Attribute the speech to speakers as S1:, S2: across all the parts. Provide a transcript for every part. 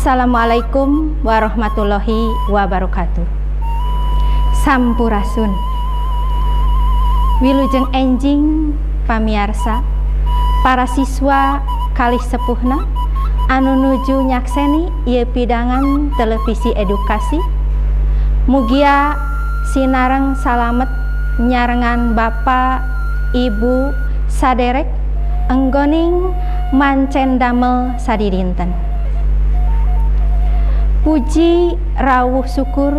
S1: Assalamualaikum warahmatullahi wabarakatuh. Sampurasun. Wilujeng enjing pamiarsa, para siswa kalih sepuhna anu nuju nyakseni ieu pidangan televisi edukasi. Mugia sinareng salamet nyarengan Bapak, Ibu saderek enggoning mancen damel sadidinten. Puji rawuh syukur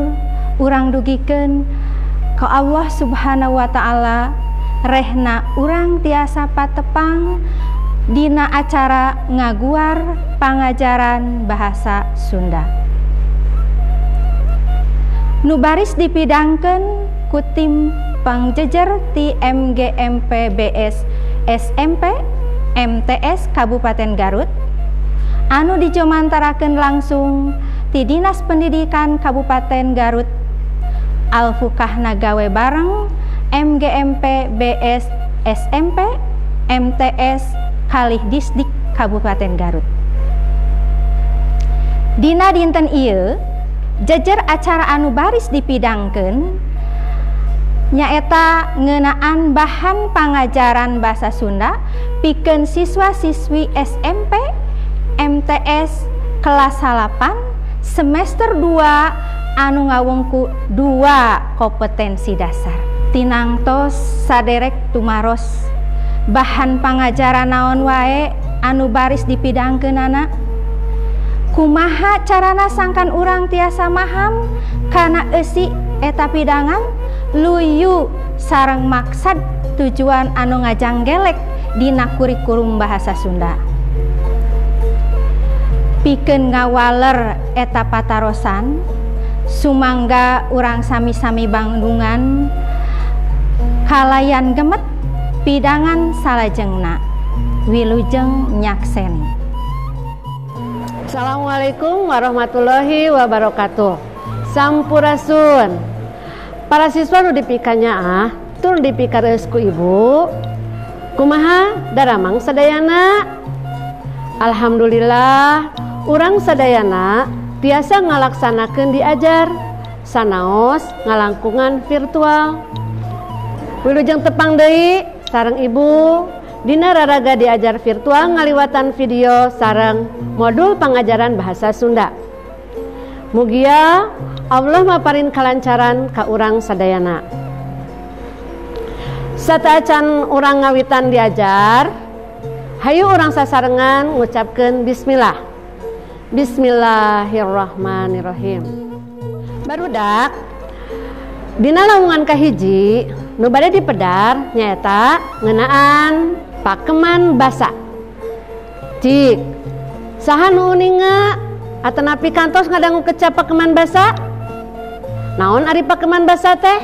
S1: urang dugikeun ka Allah Subhanahu wa taala rehna urang tiasa patepang dina acara ngaguar pangajaran bahasa Sunda. Nu baris dipidangkeun ku tim pangjejer ti MGMP BS SMP MTS Kabupaten Garut anu dijomantarakeun langsung ti Dinas Pendidikan Kabupaten Garut. Alfukahna gawe bareng MGMP BS SMP MTS kalih Disdik Kabupaten Garut. Dina dinten ieu jejer acara anu baris dipidangkeun nyaeta ngeunaan bahan pangajaran bahasa Sunda pikeun siswa-siswi SMP MTS kelas 8 semester 2 anu ngawengku 2 kompetensi dasar. Tinangtos saderek tumaros bahan pangajaran naon wae anu baris dipidangkeunana. Kumaha carana sangkan urang tiasa maham kana eusi eta pidangan luyu sareng maksad tujuan anu ngajanggelek dina kurikulum bahasa Sunda. Pikeun ngawaler eta patarosan sumangga urang sami-sami bandungan kalayan gemet pidangan salajengna. Wilujeng nyakseni.
S2: Assalamualaikum warahmatullahi wabarakatuh. Sampurasun. Para siswa nu dipikanyaah tur dipikareus ku ibu. Kumaha daramang sadayana? Alhamdulillah urang sadayana tiasa ngalaksanakeun diajar sanaos ngalangkungan virtual. Wilujeng tepang deui sareng ibu dina raraga diajar virtual ngaliwatan video sareng modul pangajaran bahasa Sunda. Mugia Allah maparin kalancaran ka urang sadayana. Sateuacan urang ngawitan diajar, hayu urang sasarengan ngucapkeun bismillah. Bismillahirrahmanirrahim. Barudak, dina lawungan kahiji nu bade dipedar nyaeta ngeunaan pakeman basa. Cik, saha nu uninga atanapi kantos ngadangu kecap pakeman basa? Naon ari pakeman basa teh?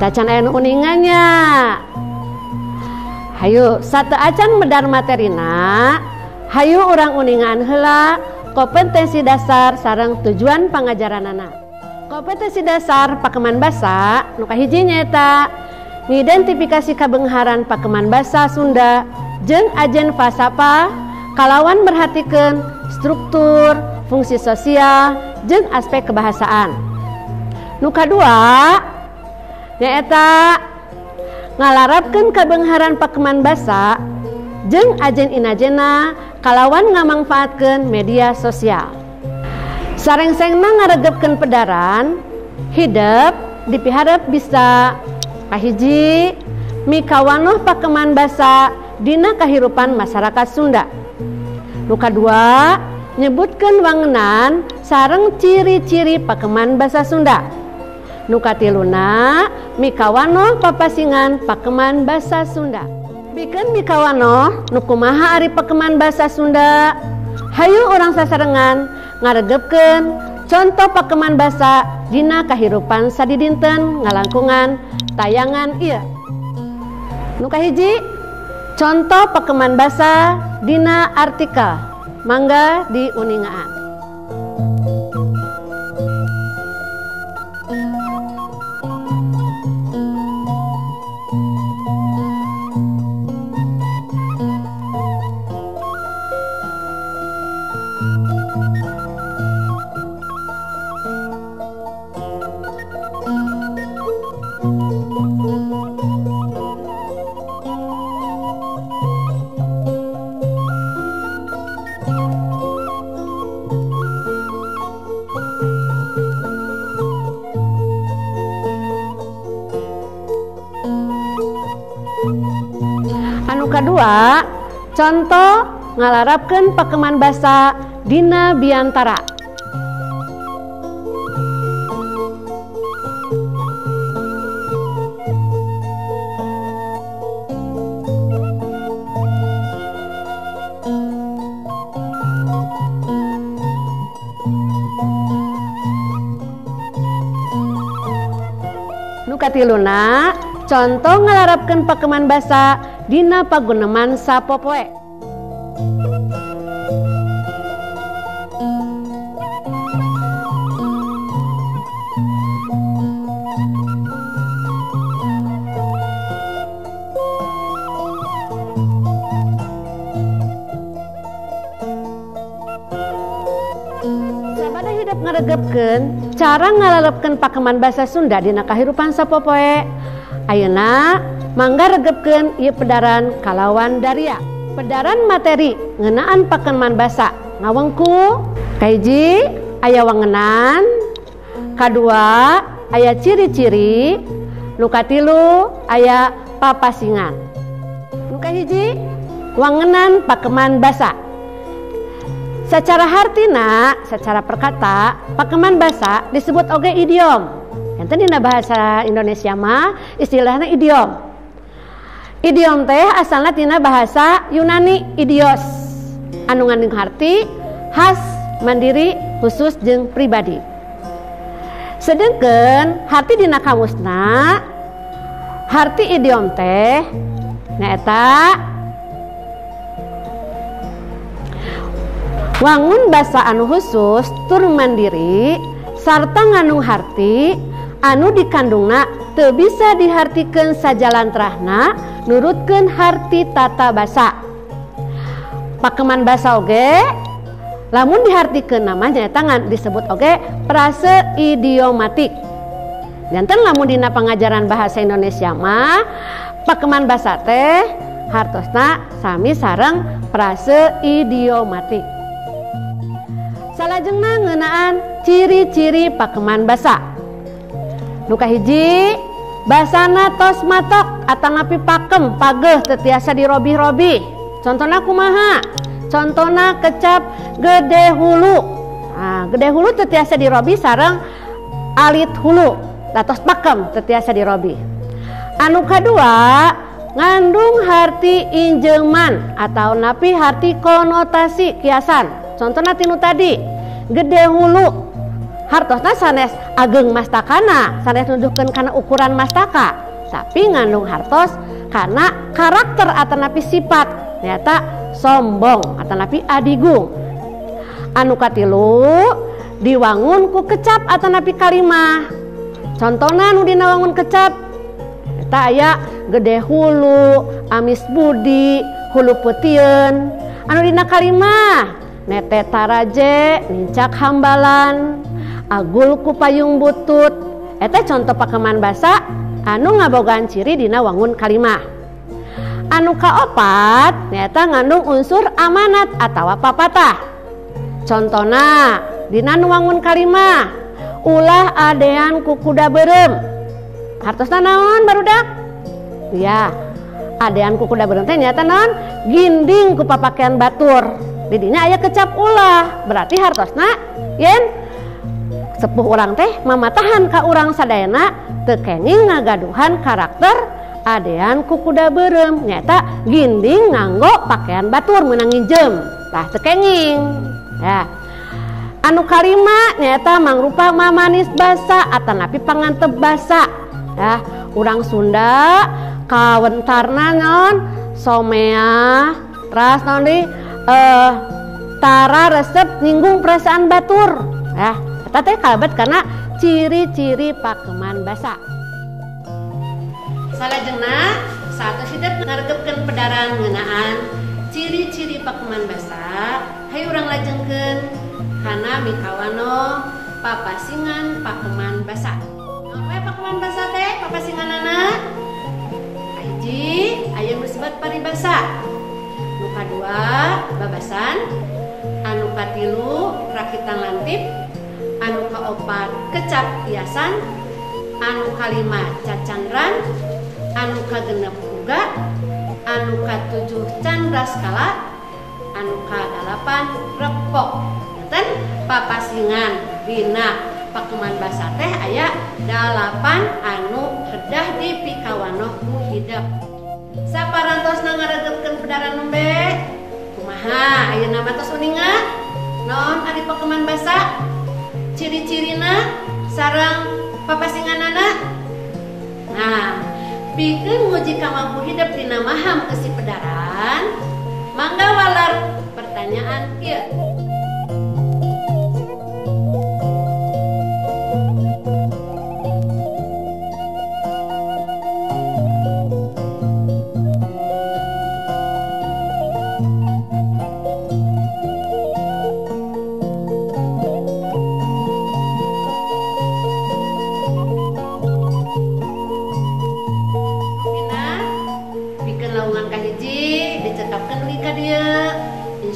S2: Tacan aya nu uninganya. Hayu sateuacan medar materina, hayu urang uningaan heula kompetensi dasar sareng tujuan pangajaranana. Kompetensi dasar pakeman basa nu kahiji nyaeta ngidentifikasi kabeungharan pakeman basa Sunda jeung ajen falsafah kalawan merhatikeun struktur, fungsi sosial jeung aspek kebahasaan. Nu kadua nyaeta ngalarapkeun kabeungharan pakeman basa jeung ajen inajena kalawan ngamangfaatkeun media sosial. Sarengsengna ngaregepkeun pedaran hidep dipiharep bisa kahiji mikawanoh pakeman basa dina kahirupan masyarakat Sunda. Nu kadua nyebutkeun wangenan sareng ciri-ciri pakeman basa Sunda. Nu katiluna mikawanoh papasingan pakeman basa Sunda. Pikeun mikawanoh nu kumaha ari pakeman basa Sunda, hayu urang sasarengan ngaregepkeun contoh pakeman basa dina kahirupan sadidinten ngalangkungan tayangan ieu. Nu kahiji contoh pakeman basa dina artikel, mangga diuningaan. kadua, contoh ngalarapkeun pakeman basa dina biantara. Nu katiluna, contoh ngalarapkeun pakeman basa dina paguneman sapopoe. Sabada hidep ngaregepkeun cara ngalarapkeun pakeman basa Sunda dina kahirupan sapopoe. Ayeuna mangga regepkeun ieu pedaran kalawan daria. Pedaran materi ngeunaan pakeman basa ngawengku kahiji aya wangenan, kadua aya ciri-ciri, nu katilu aya papasingan. Nu kahiji wangenan pakeman basa. Secara hartina, secara perkata, pakeman basa disebut oge idiom. Enten dina bahasa Indonesia mah istilahna idiom. Idiom teh asalna tina bahasa Yunani idios, anu ngandung harti khas, mandiri, khusus jeung pribadi. Sedengkeun harti dina kamusna, harti idiom teh nyaeta wangun basa anu khusus tur mandiri sarta ngandung harti anu dikandungna teu bisa dihartikeun sajalantrahna nurutkeun harti tata basa. Pakeman basa oge lamun dihartikeun nama nyaeta ngan disebut oge frase idiomatik. Janten lamun dina pangajaran bahasa Indonesia mah pakeman basa teh hartosna sami sareng frase idiomatik. Salajengna ngeunaan ciri-ciri pakeman basa. Nu kahiji, basana tos matok atanapi pakem pageh teu tiasa dirobih-robih. Contona kumaha? Contona kecap gede hulu. Nah, gede hulu teu tiasa dirobih sareng alit hulu. Tos pakem teu tiasa dirobih. Anu kadua, ngandung harti injeman atau napi harti konotasi kiasan. Contohna tinu tadi, gede hulu hartosna sanes ageng mastakana, sanes nuduhkeun kana ukuran mastaka, tapi ngandung hartos kana karakter atanapi sifat nyata sombong atanapi adigung. Anu katilu, diwangun ku kecap atanapi kalimah. Contohna nu dina wangun kecap eta aya gede hulu, amis budi, hulu putieun. Anu dina kalimah nete taraje, nincak hambalan, agul ku payung butut. Eta contoh pakeman basa anu ngabogaan ciri dina wangun kalimah. Anu kaopat nyaeta ngandung unsur amanat atawa papatah. Contona dina nu wangun kalimah, ulah adean ku kuda beureum. Hartosna naon barudak? Ya, adean ku kuda beureum teh nyaeta naon? Ginding ku papakean batur. Didinya aya kecap ulah, berarti hartosna yen sepuh urang teh mamatahan ka urang sadayana teu kenging ngagaduhan karakter adean ku kuda beureum, nyaeta ginding nganggo pakaian batur meunang nginjem, tah teu kenging. Ya. Anu kalima nyaeta mangrupa mamanis basa atanapi pangantep basa. Ya, urang Sunda kawentarna naon someah, teras naon deui? Tara resep nyinggung perasaan batur. Ya, eta teh kalebet karena ciri-ciri pakeman basa. Salajengna saatos hidep ngaregepkeun pedaran ngeunaan ciri-ciri pakeman basa, hayu urang lajengkeun kana mikawano papasingan pakeman basa. Naon we pakeman basa teh papasinganana? Kahiji aya nu disebut paribasa. Nu kadua babasan, anu katilu rakitan lantip, anu kaopat kecap hiasan, anu kalima cacandran, anu kagenep uga, anu katujuh candraskala, anu kadalapan repok. Enten papasingan dina pakeman basa teh aya 8 anu kedah dipikawanoh ku hidep. Saparantosna ngaregepkeun pedaran nembe, kumaha ayeuna mah tos uninga? Naon ari pakeman basa? Ciri-cirina sareng papasinganana? Nah, pikeun nguji kamampu hidep dina maham eusi pedaran, mangga walar pertanyaan ieu.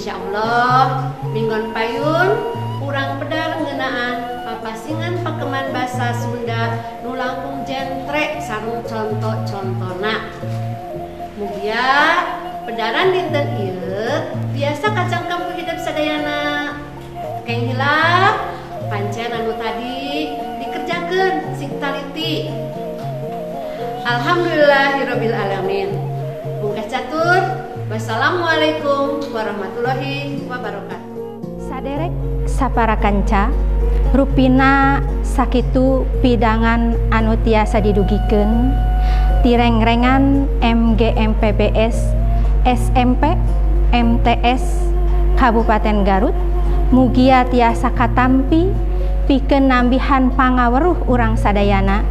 S2: Insyaallah minggon payun urang pedar ngeunaan papasingan pakeman basa Sunda nu langkung jentre sareng conto-contona. Mugia pedaran dinten ieu biasa kacangkem ku hidep sadayana. Keng hilap pancen anu tadi dikerjakeun sing taliti. Alhamdulillahirabbil alamin. Bungkas catur. Wassalamualaikum warahmatullahi wabarakatuh.
S1: Saderek sapara kanca, rupina sakitu pidangan anu tiasa didugikeun tirengrengan MGMPBS SMP MTS Kabupaten Garut, mugia tiasa katampi pikeun nambihan pangaweruh urang sadayana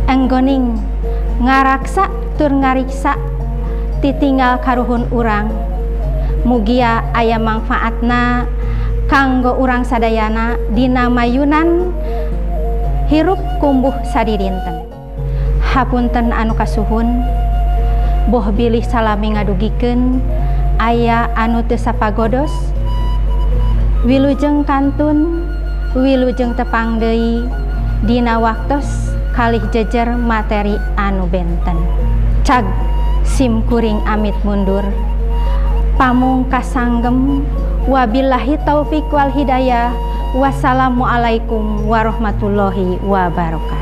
S1: enggoning ngaraksa tur ngariksa titinggal karuhun urang. Mugia aya mangfaatna kanggo urang sadayana dina mayunan hirup kumbuh sadidinten. Hapunten anu kasuhun, boh bilih salami ngadugikeun aya anu teu sapagodos. Wilujeng kantun, wilujeng tepang deui dina waktos kalih jejer materi anu benten. Cag sim kuring amit mundur, pamungkas sanggem, wabillahi taufik wal hidayah, wassalamualaikum warahmatullahi wabarakatuh.